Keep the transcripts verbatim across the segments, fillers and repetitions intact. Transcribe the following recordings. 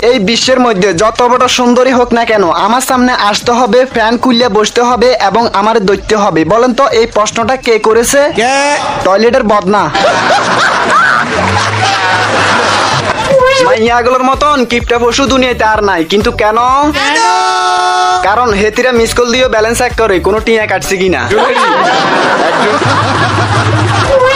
এই বিশ্বের মধ্যে যত বড় সুন্দরী হোক না কেন, আমার সামনে আসতে হবে, প্যান্ট খুলে বসতে হবে এবং আমারে ধরতে হবে। বলেন তো, এই প্রশ্নটা কে করেছে? টয়লেটের বদনা। মাইয়াগুলোর মতন কিপটা পশু দুনিয়াতে আর নাই। কিন্তু কেন? কারণ হেতিরা মিস কল দিয়েও ব্যালেন্স চেক করে, কোনো টিয়া কাটছে কিনা।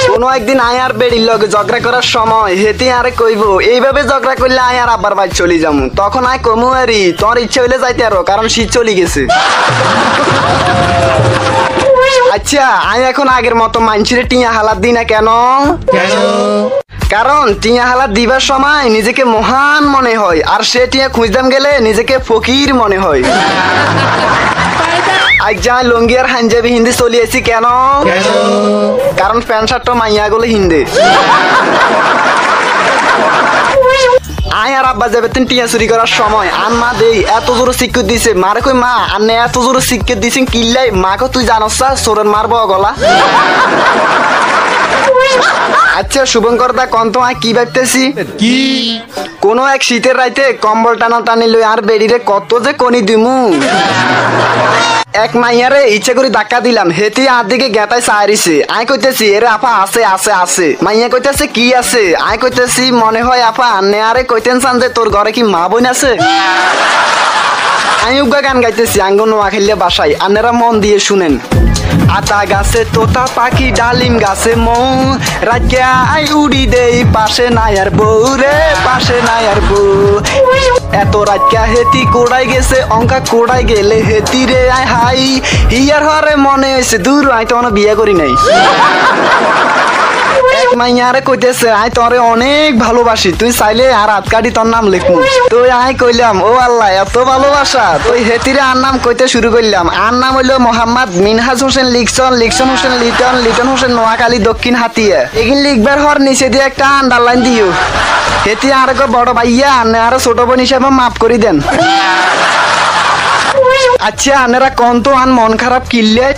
কোনো একদিন আয়ার বেড়ির লগে ঝগড়া করার সময় হেতি আরে কইবো, "এইভাবে ঝগড়া করলে আয়ার আব্বার বাড়ি চলে যামু।" তখন আয় কমু আরি, "তোর ইচ্ছা হইলে যাইতে পারো, কারণ শীত চলে গেছে।" আচ্ছা, আয় এখন আগের মতো মাইনষিরে টিয়া হালাত দিই না কেন? কারণ টিয়া হালাত দিবার সময় নিজেকে মহান মনে হয়, আর সে টিয়া খুঁজতাম গেলে নিজেকে ফকির মনে হয়। আজ যা লুঙ্গি আর হাঞ্জাবি হিন্দি চলি আছি কেন? কারণ প্যান্ট শার্ট তো মাইয়া গুলো হিন্দে। আয় আর আব্বা যাবে তিন টিয়া চুরি করার সময় আন মা দেই এত জোরে সিক্কুর দিছে, মারে কই, "মা, আন্নে এত জোরে সিক্কুর দিছেন কিল্লাই?" "মা কো, তুই জানোস না, চোরের মারবো গলা।" আচ্ছা শুভঙ্কর দা, কন তো আয় কি ভাবতেছি? কি? কোনো এক শীতের রাইতে কম্বল টানাটানি লই আর বেড়িরে কত যে কনি দিমু। এক মাইয়ারে ইচ্ছা করি ধাক্কা দিলাম, হেতি আর দিকে গেতায় চাইরিছে। আয় কইতেছি, "এরে আফা, আছে, আছে, আছে।" মাইয়া কইতেছে, "কি আছে?" আয় কইতেছি, "মনে হয় আফা, আন্নে আরে কইতেন চান যে তোর ঘরে কি মা বোন আছে?" আমি উগ্গা গান গাইতেছি, আঙ্গ নোয়াখাইলে বাসায়, আন্নেরা মন দিয়ে শুনেন। আতা গাছে তোতা পাখি, ডালিম গাছে মৌ, রাখিয়া আই উড়ি দেই, পাশে নাই আর বউ রে, পাশে নাই আর বউ। এত রাখিয়া হেতি কোড়াই গেছে, অঙ্কা কোড়াই গেলে হেতি রে আয় হাই। হিয়ার হরে মনে হইছে, "দূর, আই তো অনো বিয়া করি নাই।" এক মাইয়ারে কইতেছে, "আই তোরে অনেক ভালোবাসি, তুই চাইলে আর আতকাটি তোর নাম লেখমু।" তুই আই কইলাম, "ও আল্লাহ, এত ভালোবাসা।" তুই হেতিরে আর নাম কইতে শুরু করলাম। আর নাম হইলো মোহাম্মদ মিনহাজ হোসেন লিকসন, লিকসন হোসেন লিটন, লিটন হোসেন নোয়াখালী দক্ষিণ হাতিয়া। এগিন লিখবার হর নিচে দিয়ে একটা আন্ডারলাইন দিও। হেতি আর গো বড় ভাইয়া, আনে আরো ছোট বোন হিসাবে মাফ করি দেন। আচ্ছা, আনেরা কন তো আন মন খারাপ কিল্লে?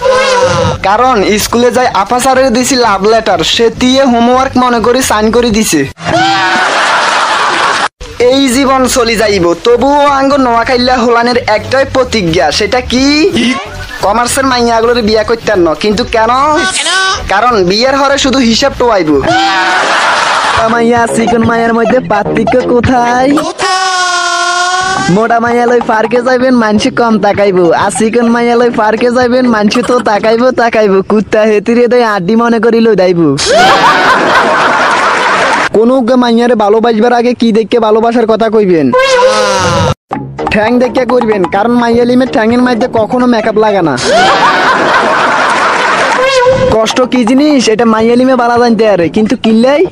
কারণ স্কুলে যাই আফা স্যারের দিছি লাভ লেটার, সে দিয়ে হোমওয়ার্ক মনে করি সাইন করে দিছে। এই জীবন চলি যাইব, তবুও আঙ্গ নোয়াখাইল্লা হোলানের একটাই প্রতিজ্ঞা, সেটা কি? কমার্সের মাইয়া এগুলোর বিয়া করতেন না, কিন্তু কেন? কারণ বিয়ের হরে শুধু হিসাব টোয়াইব। মাইয়া চিকন মায়ের মধ্যে পার্থক্য কোথায়? মোটা মাইয়া লই পার্কে যাইবেন, মানষে কম তাকাইবো, আর চিকন মাইয়া লই পার্কে যাইবেন, মানষে তো তাকাইবো, তাকাইবো। কুত্তা হেতিরে দেয় আড্ডি মনে করি লই দাইবো। কোন উগ্গা মাইয়ারে ভালোবাসবার আগে কি দেখে ভালোবাসার কথা কইবেন? ঠ্যাং দেখে করবেন, কারণ মাইয়ালিমে ঠ্যাংয়ের মধ্যে কখনো মেকআপ লাগে না। কষ্ট কি জিনিস, এটা মাইয়ালিমে বালা জানতে পারে, কিন্তু কিল্লাই?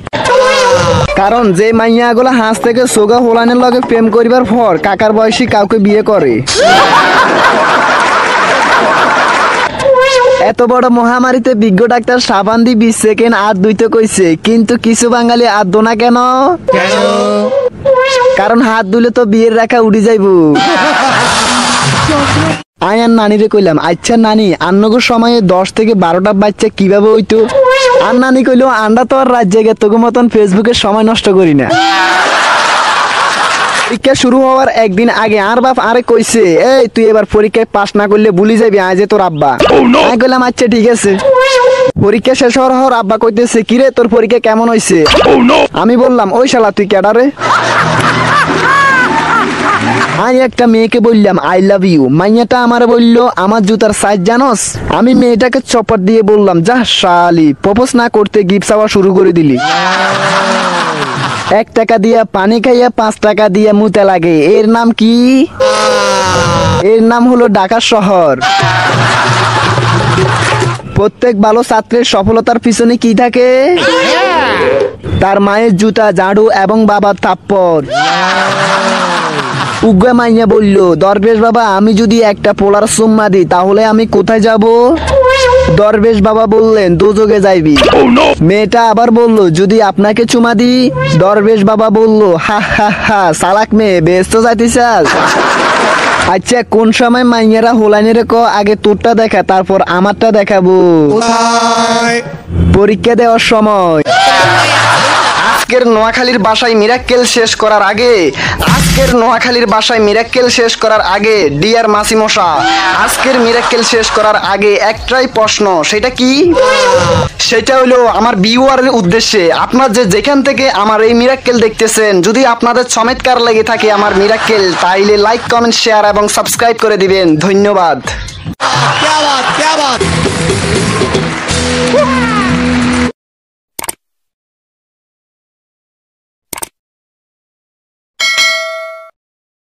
কারণ যে মাইয়া গুলা হাঁস থেকে সোগা হোলানের লগে প্রেম করিবার পর কাকার বয়সী কাউকে বিয়ে করে। এত বড় মহামারীতে বিজ্ঞ ডাক্তার সাবান দি বিশ সেকেন্ড হাত ধুইতে কইছে, কিন্তু কিছু বাঙালি হাত ধো না কেন? কারণ হাত ধুলে তো বিয়ের রেখা উঠি যাইবো। আই আর নানিরে কইলাম, "আচ্ছা নানি, আন্নগর সময়ে দশ থেকে বারোটা বাচ্চা কিভাবে হইতো?" আর নানি কইলো, "আমরা তো আর রাত জাগা তোকে মতন ফেসবুকে সময় নষ্ট করি না।" পরীক্ষা শুরু হওয়ার একদিন আগে আর বাপ আরে কইছে, "এই তুই এবার পরীক্ষায় পাস না করলে ভুলি যাবি আজ যে তোর আব্বা।" আমি কইলাম, "আচ্ছা ঠিক আছে।" পরীক্ষা শেষ হওয়ার হওয়ার আব্বা কইতেছে, "কিরে তোর পরীক্ষা কেমন হইছে?" আমি বললাম, "ওই শালা তুই কেডা রে?" আমি একটা মেয়েকে বললাম, "আই লাভ ইউ।" মাইয়াটা আমারে বলল, "আমার জুতার সাইজ জানোস?" আমি মেয়েটাকে চপর দিয়ে বললাম, "যা শালি।" প্রপোজ না করতে গিফট চাওয়া শুরু করে দিলি। এক টাকা দিয়া পানি খাইয়া পাঁচ টাকা দিয়া মুতে লাগে, এর নাম কি? এর নাম হলো ঢাকা শহর। প্রত্যেক ভালো ছাত্রের সফলতার পিছনে কি থাকে? তার মায়ের জুতা, ঝাড়ু এবং বাবার থাপ্পড়। উগ্গা মাইয়া বলল, "দরবেশ বাবা, আমি যদি একটা পোলার সুম্মা দিই, তাহলে আমি কোথায় যাব?" দরবেশ বাবা বললেন, "দোজখে যাইবি।" মেয়েটা আবার বলল, "যদি আপনাকে চুমা দিই?" দরবেশ বাবা বলল, "হা হা হা, চালাক মেয়ে, বেহেস্ত যাইতে চাস?" আচ্ছা, কোন সময় মাইয়ারা হোলাইনে রেখো, আগে তোরটা দেখা, তারপর আমারটা দেখাবো। পরীক্ষা দেওয়ার সময়। আজ আজকের নোয়াখালীর ভাষায় মিরাক্কেল শেষ করার আগে, আজকের নোয়াখালীর ভাষায় মিরাক্কেল শেষ করার আগে, ডিয়ার মাসিমশা, আজকের মিরাক্কেল শেষ করার আগে একটাই প্রশ্ন, সেটা কি? সেটা হলো আমার ভিউয়ারের উদ্দেশ্যে, আপনারা যে যেখান থেকে আমার এই মিরাক্কেল দেখতেছেন, যদি আপনাদের চমৎকার লেগে থাকে আমার মিরাক্কেল, তাইলে লাইক, কমেন্ট, শেয়ার এবং সাবস্ক্রাইব করে দিবেন। ধন্যবাদ। क्या बात, क्या बात।